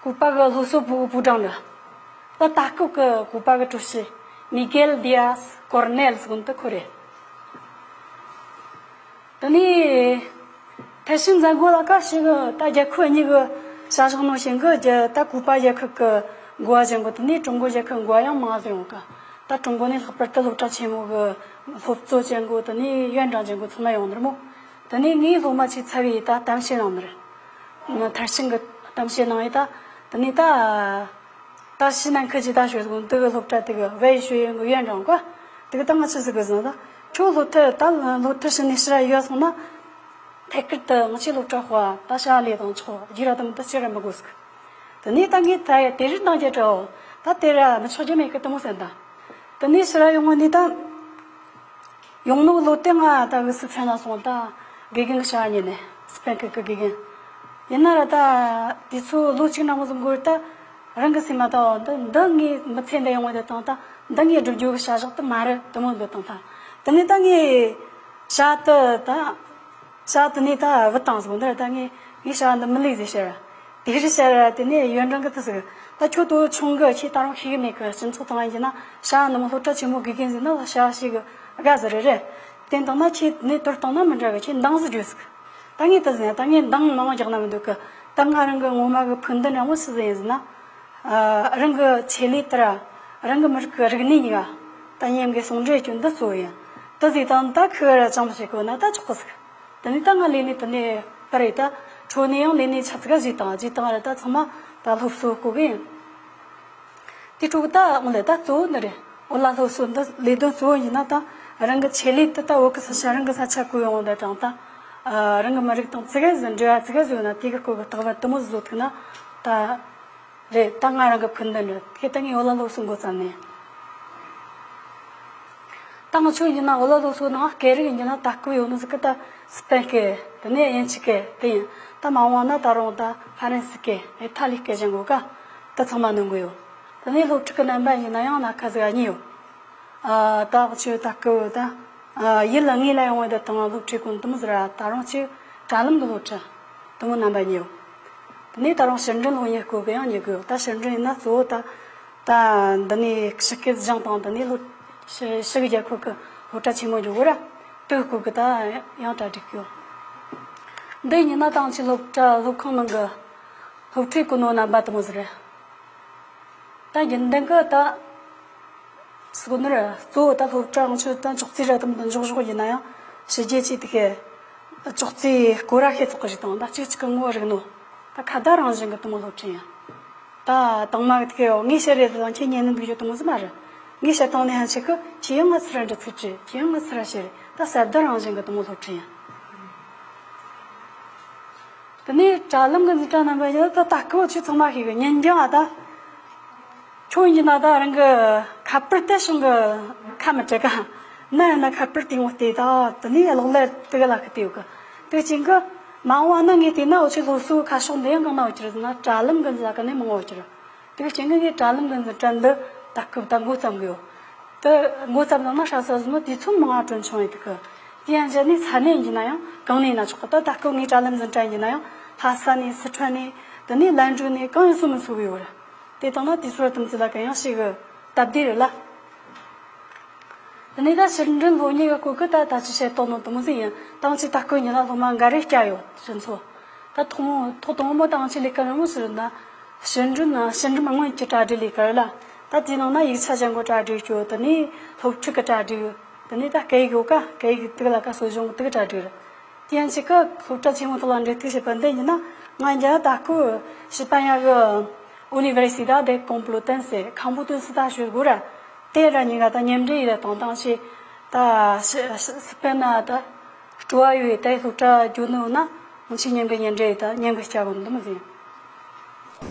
བཀོད་པ་གི་སློབ་གསོ་པུའུ་པུའུ་ཀྲང་རེད། ད་ད་སྐབས་ཀྱི་བཀོད་པ་གི་ཀྲུའུ་ཞི་མི་གེལ་དི་ཡཱས་ཀོར་ནེལ་ཟེར་གོ་ནོ་དེ་ཁོ་རེད། དེ་ནས་མཐར་ཕྱིན་མཛད་སྒོ་ལ་ཀར་ཞིག་ད་རྒྱལ་ཁབ་གཉིས་ཀྱི་བྱ་གཞག་ནང་བཞིན་གྱི་རྒྱ་ད་བཀོད་པ་རྒྱལ་ཁབ་ཀྱི་འགོ་བ་ཅན་པོ་དེ་ནས་ཀྲུང་གོ་རྒྱལ་ཁབ་འགོ་བ་ཡང་མང་ཟིག་ཡོང་གི། ད་ཀྲུང་གོ་ནས་ལྷག་པར་དུ་སློབ་གྲྭ་ཆེན་མོ་གི་སློབ་གཙོ་ཅན་པོ་དེ་ནས་ཡོན་ཀྲང་ཅན་པོ་ཚང་མ་ཡོང་ནི་རེད་མོ། དེ་ནས་ངའི་སློབ་མ་ཆེ་ཚ་བའི་ད་གཏམ་བཤད་གནང་ནི་རེད། མཐར་ཕྱིན་གྱི་གཏམ་བཤད་གནང་ཡི་ད། དེ་ནས་ད། ད་ཕྱི་ནང་ཁུལ་གྱི་ད་ཞོལ་གོང་དུ་གི་སློབ་གྲྭ་དེ་གི་བའི་ཞུ་ཡོན་གི་ཡོན་ཀྲང་གོ། དེ་གི་ད་ང་ཆི་ཟིག་གི་ཟིན་ད། ཁྱོད་སློབ་གྲྭ་ད་སློབ་གྲྭ་ཕྱི་ནས་ཕྱིར་ཡོད་སོང་ན། ཐད་ཀར་དུ་ང་ཆི་སློབ་གྲྭ་དཔའ་ད་བྱ་ལས་དང་ཆོག་རྒྱུ་ར་དམ་དུ་ཅི་ར་མི་དགོས་ཟིག་དེ་ནས་ད་ངས་ད་དེ་རིགས་འདང་རྒྱ་དྲའོ། ད་དེ་ར་མི་ཆོག་རྒྱུ་མེད་གི་དེ་མོ་ཟེར་ད། དེ་ནས་ཕྱིར་ཡོང་བ་ནས་ད། ཡོང་ནོ་ལོ་དེ་ང་ད་གི་སི་ཁྲོན་ལ་སོང་ད། དགེ་རྒན་གྱི་བྱ་བ་ཉན་ནས་སི་པན་སྐད་གི་དགེ་རྒན། ཡིན་ན་ར་ད། དུས་ཚོད་ལོ་གཅིག་ནང་མོ་ཟིག་འགོར་ད། རང་གི་སེམས་མ་ད་འོ་འདི་འདི་ངའི་མི་ཚེ་འདི་ཡོང་བ་དེ་དང་ད་འདི་ངའི་སྒྲུབ་རྒྱུ་གི་བྱ་གཞག་དེ་མ་རེད་དེ་མོ་འདི་དང་ད། དེ་ནས་ད་ངའི་བྱ་དེ་ད། བྱ་དེ་ནས་ད་བུད་བཏང་ཟིག་འདི་ར་ད་ངའི་ངའི་བྱ་བ་འདི་མི་ལེགས་ཟེར་ཤར། དེ་རི་ཤར་དེ་ནས་ཡོན་ཀྲང་གི་དུ་ཟིག་ད་ཁྱོད་དོ་ཆུང་གི་ཁྱེད་ད་རུང་ཤེས་གི་མེད་གི་སྤྱི་ཚོགས་དང་ཡིན་ན་བྱ་བ་འདི་མོ་སློབ་གྲྭ་ཆེན་མོ་དགེ་རྒན་ཟིག་ན་ལ་བྱ་བ་ཤེས་གི་དགའ་ཟིག་རེད་རེད། དེ་དང་ན་ཁྱེད་ནས་དོར་བཏང་ན་མི་འདྲ་གི་ཁྱེད་འདང་ཟིག་རྒྱུ་ཟིག་ད་ངས་དུ་ཟིན་ད་ངས་འདང་མང་རྒྱག་ན་མི་འདུག་གི་ད་ང་རང་གི་ངོ་མ་གི་ཕུགས་འདུན་ར་མོ་སུ་ཟིག་ཡིན་ཟིན་ན། རང་གི་ཆེད་ལས་དེ་ར་རང་གི་མི་རིགས་གི་རིག་གནས་གཉིས་ཀ་ད་མཉམ་གི་ཟུང་འབྲེལ་རྒྱུ་འདི་གཙོ་བོ་ཡིན། དུ་ཟིག་དང་ད་ཁི་ར་ཅང་མི་བྱེད་གོ་ན་ད་ཆོག་གི་ཟིག་དེ་ནས་ད་ང་ལས་ནས་དེ་ནས་པར་རེད་ད། ཁྲོ་ནས་ཡང་ལས་ནས་ཆ་ཙི་ག་བཟོས་དང་བཟོས་དང་ར་ད་ཚང་མ་ད་སློབ་གསོ་བསྐོ་གི་ཡིན། དེ་ཁྲོ་གི་ད་འོ་ལས་ད་གཙོ་བོ་འདི་རེད། འོ་ལ་སློབ་གསོ་འདི་ལས་དོན་གཙོ་བོ་ཡིན་ན་ད་རང་གི་ཆེད་ལས་དེ་ད་བོད་གི་ས་ཆ་རང་གི་ས་ཆ་བསྐོ་ཡོང་འདི་དང་ད། རང་གི་མི་རིགས་དང་ཙི་ག་ཟིག་འབྲེལ་བ་ཙི་ག་བཟོས་ན་དེ་གི་སྐོར་གི་རྟགས་པ་དེ་མོ་བཟོ་ཐུབ་ན་ད། རེད་ད་ང་རང་གི་ཕུགས་འདུན་རེད་ཁྱེད་ད་ངས་འོ་ལ་སློབ་གསོ་འགོ་བརྩམས་ནས། ད་ང་ཆོ་ཡིན་ན་འོ་ལ་སློབ་གསོ་ནང་སྐད་རིགས་ཡིན་ན་ད་སྐུ་ཡོད་ནི་ཟིག་གི་ད་སི་པན་སྐད་དེ་ནས་དབྱིན་ཇི་སྐད་དེ་ཡིན་ད་མ་འོངས་ན་ད་རུང་ད་ཧྥ་རན་སི་སྐད་ཨི་ཐ་ལི་སྐད་ཅན་གོ་ཀ་ད་ཚང་མ་ནོན་གི་ཡོད། དེ་ནས་སློབ་ཕྲུག་གི་རྣམ་པ་ཡིན་ན་ཡང་སྣ་ཁ་ཟིག་གཉིས་ཡོད། ཨ་ད་ང་ཆོ་ད་སྐུ་ད་ཡིད་ལ་ངེས་ལ་ཡོང་བའི་ད་དང་སློབ་ཁྲིད་གོ་དུམ་ཟིག་ར་ད་རུང་ཅིག་དྲ་ལམ་གི་སློབ་ཁྲིད་དུམ་རྣམ་པ་གཉིས་ཡོད། དེ་ནས་ད་རུང་ཕྱིར་འགྲན་སློབ་གཉེར་སྐོར་གི་ཡང་གཉེར་དགོས། ད་ཕྱིར་འགྲན་ཡིན་ན་གཙོ་བོ་ད་ད་འདི་ནས་ཕྱི་སྐད་སྦྱང་དང་དེ་ནས་སློབ་ཕྱི་ཕྱི་གི་རྒྱལ་ཁབ་ཀྱི་སློབ་གྲྭ་ཆེན་མོ་འཇུག་གི་ར་དེ་སྐོར་གི་ད་ཡང་གྲ་སྒྲིག་ཡོད། འདི་ཡིན་ན་ད་ང་ཆོའི་སློབ་གྲྭ་སློབ་ཁང་ནང་གི་སློབ་ཁྲིད་གོ་ནོ་རྣམ་པ་དེ་མོ་ཟིག་རེད། ད་རྒྱུན་ལྡན་གི་ད་སོ་ནར་གཙོ་བོ་ད་སློབ་གྲྭ་ང་ཆོ་ད་ཅོག་ཙེ་ར་དམ་དུ་འཇོག་འཇོག་ཡིན་ན་ཡང་ཕྱི་རྒྱལ་ཆེ་དེ་གའི་ཅོག་ཙེ་སྐོར་ར་ཤེས་ཚོགས་གི་ཞིག་དང་ད་གཅིག་གཅིག་གི་ངོ་རིག་ནོ་ད་ཁ་བརྡ་རང་བཞིན་གི་དུ་མོ་སློབ་ཁྲིད་ཡིན། ད་དང་མ་གི་དེ་གའི་ངས་བཤད་རེད་དང་ཁྱེད་ཉན་ནི་འདུག་རྒྱུ་དུ་མོ་ཟིག་མ་རེད། ངས་བཤད་སྟངས་ནས་ཧན་ཆེ་གི་ཁྱེད་ཡང་ང་ཚུར་ར་འདྲི་ཚིག་བྲིས་ཁྱེད་ཡང་ང་ཚུར་ར་བཤད་རེད། ད་གསར་བརྡ་རང་བཞིན་གི་དུ་མོ་སློབ་ཁྲིད་ཡིན། དེ་ནས་དྲ་ལམ་གྱི་འཛིན་གྲྭ་རྣམ་པ་ཡིན་ན་ད་ལྟ་སྐབས་ཆུ་ཚང་མ་ཞིག་གི་ཉིན་རྒྱུན་ཨ་ད། ཁྱོད་ཡིན་ན་ད་རང་གི་ཁ་པར་དེ་བྱུང་གི་ཁ་མི་བྲལ་ག་ན་ཡིན་ན་ཁ་པར་དེ་ངོ་བལྟས་ད་དེ་ནས་གློག་ཀླད་དེ་ག་ལ་ཁ་བལྟས་ཡོད་གི། དེ་ཅིང་གི་མ་འོངས་ན་ངས་བལྟས་ན་འུ་ཆོའི་སློབ་གསོའི་ཁ་ཕྱོགས་འདི་ཡང་གང་ན་འོ་ཅི་རེད་ཟེར་ན་དྲ་ལམ་གྱི་འཛིན་གྲྭ་ནས་མང་བ་འོ་ཅི་རེད། དེ་གི་རྐྱེན་གྱིས་ངས་དྲ་ལམ་གྱི་འཛིན་གྲྭ་འདི་ད་སྐབས་ད་འགོ་བརྩམས་གི་ཡོད། དེ་འགོ་བརྩམས་ཙམ་ན་ཧྲ་ས་ཟིན་ནོ་དུས་ཚོད་མང་ང་གྲོན་ཆུང་ཡོད་གི། དེ་ཡང་རྗེས་ནས་ས་གནས་ཡིན་ན་ཡང་གང་ནས་ཡིན་ན་ཆོག་གི། ད་ད་སྐབས་ངའི་དྲ་ལམ་འཛིན་གྲྭ་ཡིན་ན་ཡང་ལྷ་ས་ནས་སི་ཁྲོན་ནས་དེ་ནས་ལན་གྲུ་ནས་གང་ཡིན་སུ་མི་སུ་གི་ཡོད་རེད། དེ་དང་ན་དུས་ཚོད་དུམ་ཚོད་ལ་གང་ཡང་ཞིག་གི་སྟབས་བདེ་རེད་ལ། དེ་ནས་ད་ཕྱི་འགྲིམ་སློབ་གཉེར་གི་སྐོར་གི་ད་ད་ཅི་བཤད་དོ་ནོ་དུ་མོ་ཟིན་ཡིན། ཏང་ཆེ་ད་སྐོར་ཉིན་ལ་སློབ་མ་འགའ་རེ་བསྐྱལ་ཡོད་ཕྱི་ཚོ། ད་ཐོག་མོ་ཐོག་དང་མོ་ཏང་ཆེ་ལས་ཀ་རིང་མོ་ཟེར་ན། ཕྱི་འགྲིམ་ན་ཕྱི་འགྲིམ་སྔོན་གྱི་གྲ་སྒྲིག་ལས་ཀ་རེད་ལ། ད་དེའི་ནང་ན་ཡིག་ཆ་སྦྱང་གི་གྲ་སྒྲིག་ཡོད། དེ་ནས་སློབ་ཕྲུག་གི་གྲ་སྒྲིག་དེ་ནས་ད་སྐད་ཡིག་ཡོད་ཀ་སྐད་ཡིག་དུག་ལ་ཀ་གསོ་སྦྱོང་གི་དུག་གྲ་སྒྲིག་རེད། དེ་ཡང་གཅིག་གི་སློབ་གྲྭ་ཆེན་མོ་ཐོག་ལ་འབྲེལ་གཏུག་བྱེད་པ་འདི་ཡིན་ན། ང་འཇ་ད་ཁུ་ཤི་པ་ཉག་གི་Universidad de Complutense ཁམ་བུ་ཏུན་སི་ད་ཞུ་དགོས་ར། དེ་ར་ཉིན་ག་ད་མཉམ་འབྲེལ་ཡིན་ལ་དང་དང་ཞེས་ད་ཤི་ཤི་སི་པན་ན་ད་སྤྲོ་བ་ཡོད་དེ་སློབ་གྲྭ་རྒྱུ་ནོ་ན་ང་ཆེ་མཉམ་གི་མཉམ་འབྲེལ་ཡིན་ད་མཉམ་གི་སྐྱ་བོ་འདི་མི་ཟིན།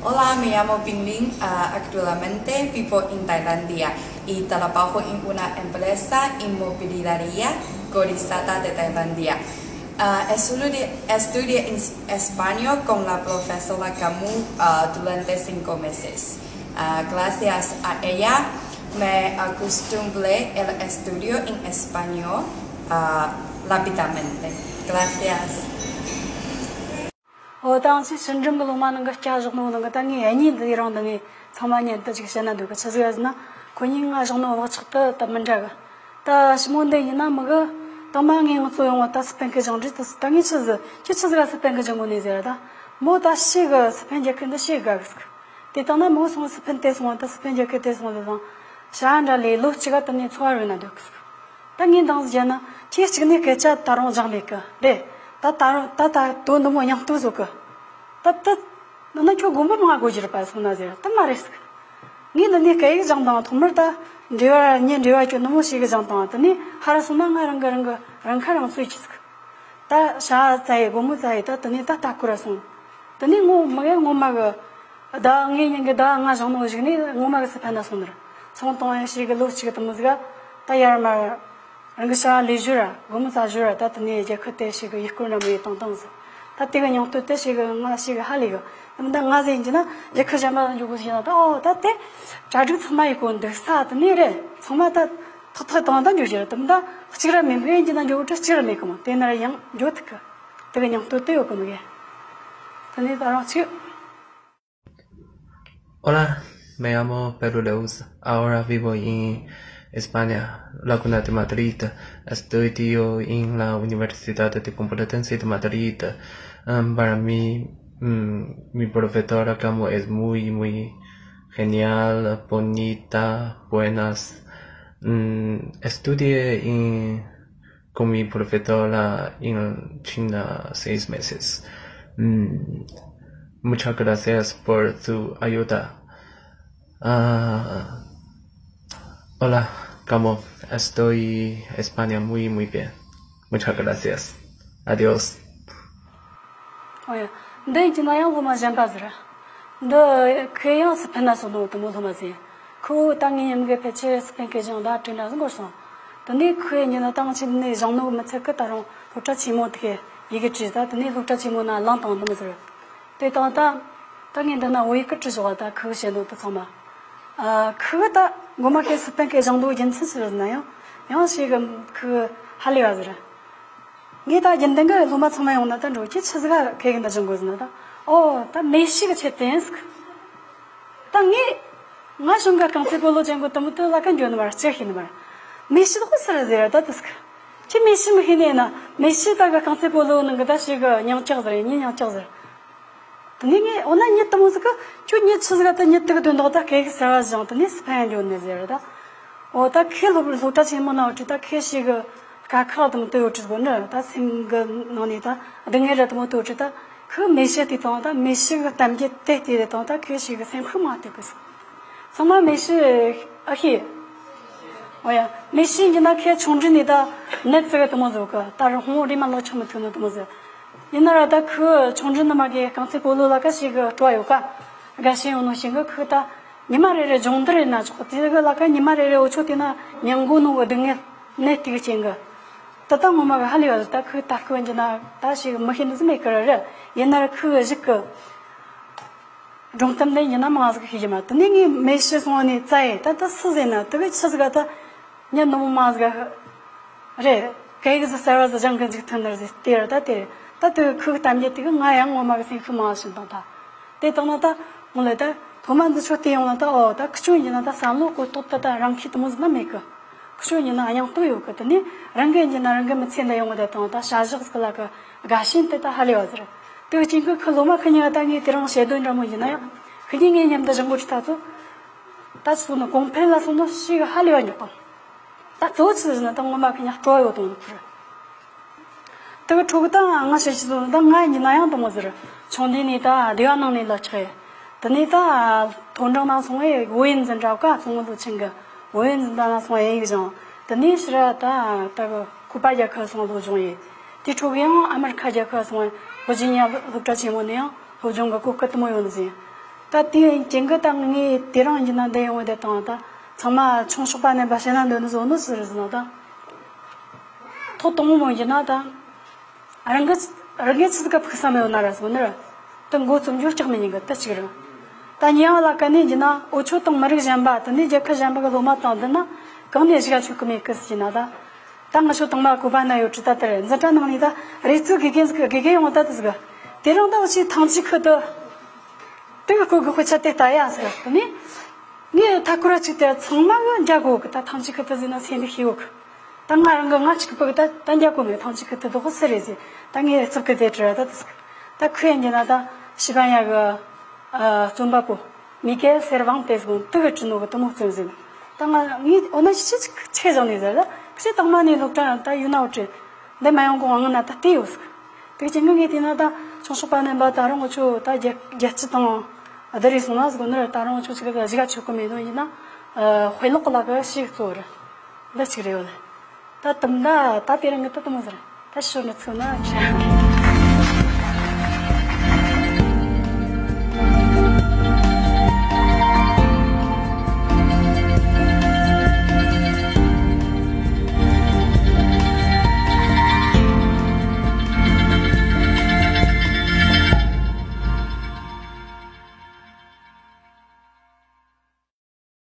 Hola, me llamo Pingling. Ah, actualmente vivo en Tailandia y trabajo en una empresa inmobiliaria cotizada de Tailandia. Ah, estudio, estudio en español con la profesora Camus, ah, durante cinco meses. Ah, gracias a ella, me acostumbré el estudio en español, ah, rápidamente. Gracias. འོ་ད་ང་ཚོའི་ཕྱི་འགྲིམ་གི་སློབ་མ་ནང་གི་སྐྱ་བཞག་ནོ་ནང་གི་ད་ངའི་གཉིས་འདི་རང་འདི་ངས་ཚང་མ་ཉན་དུ་ཅིག་བཤད་ན་འདོད་གི། ཆི་ཟིག་ཟེར་ན་ཁོ་གཉིས་ང་བཞག་ནོ་བག་ཆགས་དུ་ད་མི་འདྲ་གི། ད་ཞི་མོ་འདི་ཡིན་ན་མི་གི་དང་མ་ངས་ང་ཚོ་ཡོང་བ་ད་སི་པན་གི་སྦྱང་འདྲི་དུ་ད་ངས་ཆི་ཟིག་ཁྱི་ཆི་ཟིག་ག་སི་པན་གི་སྦྱང་གོ་ནས་ཟེར་ད་མོ་ད་ཤི་གི་སི་པན་རྒྱལ་ཁབ་འདི་ཤི་གི་ག་གི་ཟིག་དེ་དང་ན་མོ་སོང་སི་པན་དེ་སོང་བ་ད་སི་པན་རྒྱལ་ཁབ་དེ་སོང་དེ་དང་ཤ་འདྲ་ལས་ལོ་གཅིག་ག་དུ་ནས་འཚོ་བ་རོལ་ན་འདོད་གི་ཟིག་ད་ངས་འདང་ཟིག་བརྒྱབ་ན་ཁྱེད་གཅིག་ནས་སྐད་ཆ་ད་རུང་སྦྱང་ལས་གི་རེད། ད་ད་རུང་ད་ད་དོ་འདི་མོ་སྙིང་སྟོབས་བཟོ་གི། ད་ད་ན་ན་ཁྱོད་དགོན་པ་མང་དགོས་ཀྱི་རེད་པ་སོང་ན་ཟེར་ད་མ་རེད་ཟིག་ངས་འདི་ནས་སྐད་ཡིག་སྦྱང་དང་ཐོག་མར་ད་འབྲེལ་བ་ངས་འབྲེལ་བ་ཁྱོད་འདི་མོ་ཞིག་གི་སྦྱང་དང་དེ་ནས་ཧ་ར་སོང་ན་ང་རང་གི་རང་གི་རང་ཁ་རང་གསོས་ཀྱི་ཟིག་ད་ཞ་ཙ་ཡི་དགོང་མོ་ཙ་ཡི་ད་དེ་ནས་ད་ལྟ་སྐོར་ར་སོང་། དེ་ནས་ངོ་མ་གི་ངོ་མ་གི་ཟླ་ངའི་ཉིན་གི་ཟླ་ལྔ་བཞག་ནོ་གཞུག་ནས་ངོ་མ་གི་སི་ཕན་ན་སོང་ནར། སོང་དང་ཡང་ཞིག་གི་ལོ་གཅིག་གི་དུ་མོ་ཟིག་ག་ད་ཡར་མར་རང་གི་ཞ་ལས་བཞུར་ར་དགོང་མོ་ཙ་བཞུར་ར་ད་དེ་ནས་རྒྱལ་ཁབ་དེ་ཞིག་གི་ཡུལ་སྐོར་འདྲ་མོ་ཡི་དང་དང་ཟིག་ད་དེ་གི་མྱོང་སྟོད་དེ་ཞིག་གི་ང་ཞིག་གི་ཧ་ལས་གི། ད་ང་ཟིག་ཡིན་གྱི་ན་རྒྱལ་ཁབ་གཞན་པ་འཇུག་དགོས་ཟིག་ཡིན་ན་ད་ཨོ་ད་དེ་གྲ་སྒྲིག་ཚང་མ་ཡི་གོ་འདུག་ས་དེ་ནས་རེད་ཚང་མ་ད། ཐག་ཐག་དང་ད་འཇོག་རྒྱུ་རེད་དམ་ད་གཅིག་ར་མིན་པས་ཡིན་གྱི་ན་འཇོག་གྲི་གཅིག་ར་མེད་གི་མོ་དེ་ན་ར་ཡང་འཇོག་ཐུབ་གི། དེ་གི་མྱང་སྟོད་དུ་ཡོད་གི་མི་གི། དེ་ནས་ད་རང་ཚུགས། Hola, me llamo Pedro Leus. Ahora vivo en España, la cuna de Madrid. Estudio en la Universidad de Complutense de Madrid. Em, para mí, mm, mi profesora como es muy, muy genial, bonita, buenas. Mm, estudié en, con mi profesora en China seis meses. Mm, muchas gracias por su ayuda. Ah, hola, como estoy España muy, muy bien. Muchas gracias. Adiós. ཨོ་ཡ། འདི་ཡིན་གྱི་ན་ཡང་སློབ་མ་གཞན་པ་ཟེར། འདི་ཁོས་ཡང་སི་ཕན་ན་སོང་ནོ་དུ་མོ་སློབ་མ་ཟེར། ཁོ་ད་ངའི་ཉམས་གི་ཕལ་ཆེར་སི་ཕན་སྐད་སྦྱང་ད་དྲན་འདྲ་ཟིག་འགོར་སོང་། དེ་ནས་ཁོས་ཉིན་ན་ཏང་ཆེན་ནས་སྦྱང་ནོ་མི་ཚད་ཀི་ད་རུང་སློབ་གྲྭ་ཆེན་མོ་དེ་གའི་ཡི་གེ་བྲིས་ད་དེ་ནས་སློབ་གྲྭ་ཆེན་མོ་ན་ལངས་དང་འདི་མི་ཟེར། དེ་དང་ད་ད་ངས་འདི་ན་བོད་ཡིག་གི་བྲིས་བཞག་ད་ཁོས་བཤད་ནོ་དེ་ཚང་མ། ཨ་ཁོས་ད་ངོ་མ་ཁོས་སི་ཕན་སྐད་སྦྱང་ནོ་རྒྱུ་མཚན་ཟེར་ན་ཡང་ཡང་ཞིག་གི་ཁོས་ཧ་ལས་བ་ཟེར། ངས་ད་རྒྱུན་ལྡན་གི་སློབ་མ་ཚང་མ་ཡོང་ན་ད་འགྲོ་ཁྱེད་ཆི་ཟིག་ག་ཁེ་གི་འདི་སྦྱང་དགོས་ཟེར་ན་ད་ཨོ་ད་མེ་ཤི་གི་ཆེད་དེ་ཡིན་ཟིག་ད་ངས་ང་གཞུང་གི་རྐང་རྩེད་སྤོ་ལོ་ཅན་གོ་དུ་མོ་དུ་ལ་ཀ་འགྱོ་ནི་མར་ལྕགས་ཤི་ནི་མར་མེ་ཤི་ད་ཁོ་སི་ར་ཟེར་ད་དུ་ཟིག་ཁྱེད་མེ་ཤི་མི་ཤེས་ནས་ན་མེ་ཤི་ད་གི་རྐང་རྩེད་སྤོ་ལོ་ནང་གི་ད་ཞིག་གི་མྱང་ལྕགས་ཟེར་ངས་མྱང་ལྕགས་ཟེར། དེ་ནས་ངས་འོ་ན་ཉིད་དུ་མོ་ཟིག་གི་ཁྱོད་ཉིད་ཆི་ཟིག་ག་ད་ཉིད་དུ་གི་དོན་དག་ད་སྐད་གི་ཟེར་བ་བཞིན་དེ་ནས་སི་ཕན་འགྱོ་ནི་ཟེར་ད། འོ་ད་ཁོས་སློབ་སློབ་གྲྭ་ཆེན་མོ་ན་འོ་ཁྲི་ད་ཁོས་ཞིག་གི་དཀའ་ཁག་དུ་མོ་དུ་ཡོད་ཁྲི་གོ་ནི་ད་སེམས་གི་ནང་ནས་ད་སྡུག་བསྔལ་ར་དུ་མོ་དུ་ཁྲི་ད་ཁོས་མེ་ཤི་དེ་དང་ད་མེ་ཤི་གི་གཏམ་རྒྱུད་དེ་དེ་རེད་དང་ད་ཁོས་ཞིག་གི་སེམས་ཁུར་མ་ཐུབ་གི་སོང་། ཚང་མ་མེ་ཤི་ཨ་ཤི། འོ་ཡ། མེ་ཤི་ཡིན་ན་ཁོས་ཆུང་དུས་ནས་ད་ནད་ཙི་གི་དུ་མོ་ཟོ་གི་ད་རུང་ཧོང་རི་མ་ལག་ཆགས་མི་ཐུབ་ནི་དུ་མོ་ཟོ། ཡིན་ན་ར་ད་ཁོའི་ཆུང་འདྲིས་ནི་མ་གི་རྐང་རྩེད་སྤོ་ལོ་ལ་ཀ་ཞིག་གི་སྤྲོ་བ་ཡོད་ཀ། དགའ་ཞེན་ཡོད་ནོ་ཞིག་གི་ཁོ་ད་ཉི་མ་རེ་རེ་སྦྱོང་བརྡར་ཡིན་ན་ཆོག་དེ་གི་ལ་ཀ་ཉི་མ་རེ་རེ་འུ་ཆོ་དེ་ན་ཉིན་གོ་ནོ་གི་སྡུག་བསྔལ་ནད་དེ་གི་ཅན་གི། ད་ད་ངོ་མ་གི་ཧ་ལས་བ་ད་ཁོའི་ད་ཁོ་འཇི་ན་ད་ཞིག་མི་ཤེས་ནི་ཟི་མེད་གི་ར་རེད། ཡིན་ན་ར་ཁོའི་གཞུག་གི་སྒྲུང་གཏམ་དེ་ཡིན་ན་མང་ཟིག་ཤེས་ཀྱི་མ། དེ་ནས་ངས་མེ་ཤི་སོང་ནས་བཙལ་ཡས་ད་ད་སུ་ཟེར་ན་དེ་གི་ཆི་ཟིག་ག་ད་ཉ་ནུ་མོ་མང་ཟིག་ག་རེད། སྐད་ཡིག་ཟི་གསར་བ་ཟི་སྦྱང་གི་འཇུག་ཐུབ་ནར་ཟེར་དེ་ར་ད་དེ་རེད། ད་དེ་ཁུག་གཏམ་རྒྱུད་དེ་གི་ང་ཡང་ངོ་མ་གི་སེམས་ཤུགས་མང་བ་ཞིག་དང་ད་དེ་དང་ན་ད་ངོ་ལ་ད་ཐོག་མ་འདི་ཆོ་དེ་ཡོང་ལ་ད་ཨོ་ད་ཁི་ཆོ་ཡིན་ན་ད་བསམ་བློ་གོ་རྟོགས་ད་ད་རང་ཁྱི་དུ་མོ་ཟི་ན་མེད་གི། ཁྱོད་ཡིན་ན་སྙིང་སྟོབས་ཡོད་གི། དེ་ནས་རང་གི་ཡིན་ན་རང་གི་མི་ཚེ་འདི་ཡོང་བ་དེ་དང་ད་བྱ་གཞག་ཟིག་ལ་གི་དགའ་ཞེན་དེ་ད་ཧ་ལས་བ་ཟེར། དེ་གི་ཅིང་གི་ཁི་ལོ་མ་ཁི་གཉིས་ད་ངས་དེ་རིང་བཤད་དོན་འདྲ་མོ་ཡིན་ན་ཡང་ཁི་གཉིས་ངའི་མཉམ་དུ་བཞག་གོ་ཁྲི་ད་ཚོ་ད་ཚོ་ནི་གོང་འཕེལ་ལ་སོང་ནོ་ཞིག་ཧ་ལས་བ་མྱོང་གི། ད་གཙོ་བོ་ཆི་ཟེར་ན་ད་ངོ་མ་ཁི་གཉིས་སྤྲོ་བ་ཡོད་དང་ནི་ཁུར། དེ་གི་ཕྲུ་གུ་དང་ང་ཤེས་ཀྱི་ཟོ་ད་ང་ཡིན་ན་ཡང་དུ་མོ་ཟེར། ཆུང་དུས་ནས་ད་སྡེ་བ་ནང་ནས་ལ་ཆགས་ཡོད། དེ་ནས་ད་མཐོ་འབྲིང་ནང་སོང་བས་བོད་ཡིག་འཛིན་གྲྭ་བཀའ་ཚོང་བོ་ལོ་ཆེན་གི་བོད་ཡིག་འཛིན་གྲྭ་ནང་སོང་བས་ཡིག་སྦྱངས། དེ་ནས་ཕྱིར་ད་ད་གི་ཁུ་པ་རྒྱལ་ཁབ་སོང་སློབ་སྦྱོང་ཡིན། དེ་ཕྲུ་གུ་ཡང་ཨ་མེ་རི་ཁ་རྒྱལ་ཁབ་སོང་བས་ཝི་ཇི་ནི་ཡ་སློབ་གྲྭ་ཆེན་མོ་ནས་ཡང་སློབ་སྦྱོང་གི་གོ་སྐབས་དུ་མོ་ཡོད་ཟིན། ད་དེ་ཡིན་ཅིང་གི་ད་ངས་དེ་རིང་ཡིན་ན་འདི་ཡོང་བས་དེ་དང་ད་ཚང་མ་ཆུང་ཤོག་པ་ནས་འབའ་ཤེས་ན་འདོད་ནི་བཟོ་ནི་ཟེར་ཟིན་ན་ད། ཐོག་དང་པོ་ཡིན་ན་ད། རང་གི་རང་གི་ཆི་ཟིག་ག་ཕུགས་བསམ་ཡོད་ན་ར་སོང་ནི་ར། ད་འགོ་རྩོམ་རྒྱུ་སྐྲག་མི་ཉན་གི་ད་ཅིག་ར། ད་ཉེ་བ་ལ་ཀ་ནས་ཡིན་ན་འུ་ཆོ་དང་མི་རིགས་གཞན་པ་དེ་ནས་རྒྱལ་ཁབ་གཞན་པ་གི་སློབ་མ་དང་འདི་ན་གང་ནས་གཞིག་ཆོག་གི་མེད་གི་ཟེར་ན་ད། ད་ང་ཤོ་དང་མ་གོ་བ་ན་ཡོད་ཀྲི་ད་དེར་འཛིན་གྲྭ་ནང་ནས་ད་རེ་ཚོ་དགེ་རྒན་ཟིག་དགེ་རྒན་ཡོང་ད་དེ་ཟིག་དེ་རིང་ད་འུ་ཆོས་ཐང་ཅིག་ཁུ་དུ་དེ་གི་སྐོར་གི་དཔེ་ཆ་དེ་ལྟ་ཡ་ཟིག་དེ་ནས་ངས་ཐ་ཁུ་ར་ཅིག་དེ་ཚང་མ་གི་འཇའ་གོ་གི་ད་ཐང་ཅིག་ཁུ་དུ་ཟིན་ན་སེམས་པའི་ཤེས་ཡོད་གི། ད་ང་རང་གི་ང་ཅིག་གི་ཕུ་གི་ད་ད་འཇའ་གོ་མེད་ཐང་ཅིག་ཁུ་དུ་དོ་གི་སུ་རེད་ཟེར། ད་ངས་རྩིབ་གི་དེ་དྲི་ར་ད་དེ་ཟིག་ད་ཁུ་ཡན་གྱི་ན་ད་ཤི་བན་ཡ་གི་རྩོམ་པ་པོ། མི་ཀེལ་སེར་ཝང་ཏེས་གོང་དུ་གི་བྲིས་ནོ་གི་དུ་མོ་བརྩོན་ཟིན། ད་ང་ངས་འོ་ན་ཤི་ཆི་ཆི་བཟང་ནས་ཟེར་ལ་ཕྱི་དང་མ་ནས་སློབ་གྲྭ་ད་ཡུ་ན་འོ་བྲིས། འདི་མ་ཡོང་གོང་ང་ན་ད་ལྟ་ཡོད་ཟིག་དེ་ཅི་ངི་ངས་དེ་ན་ད་ཆུང་ཤོག་པ་ནས་འབའ་ད་རུང་ང་ཆོ་ད་རྒྱལ་རྒྱལ་སྤྱི་དང་ཨ་ད་རེས་སོང་ན་ཟིག་ནི་ད་རུང་ང་ཆོ་ཅིག་གི་གཞིས་ཀ་ཆོད་གི་མེད་ནོ་ཡིན་ན་དཔེ་ཀློག་གི་ལ་གི་ཞིག་གཙོ་བོ་རེད། འདི་ཅིག་རེད་ཡོད་ལ། ད་དུམ་ད་ད་དེ་རིང་གི་ད་དུ་མོ་ཟེར་ད་ཤོར་ནི་ཚུགས་ན་ཁྲ།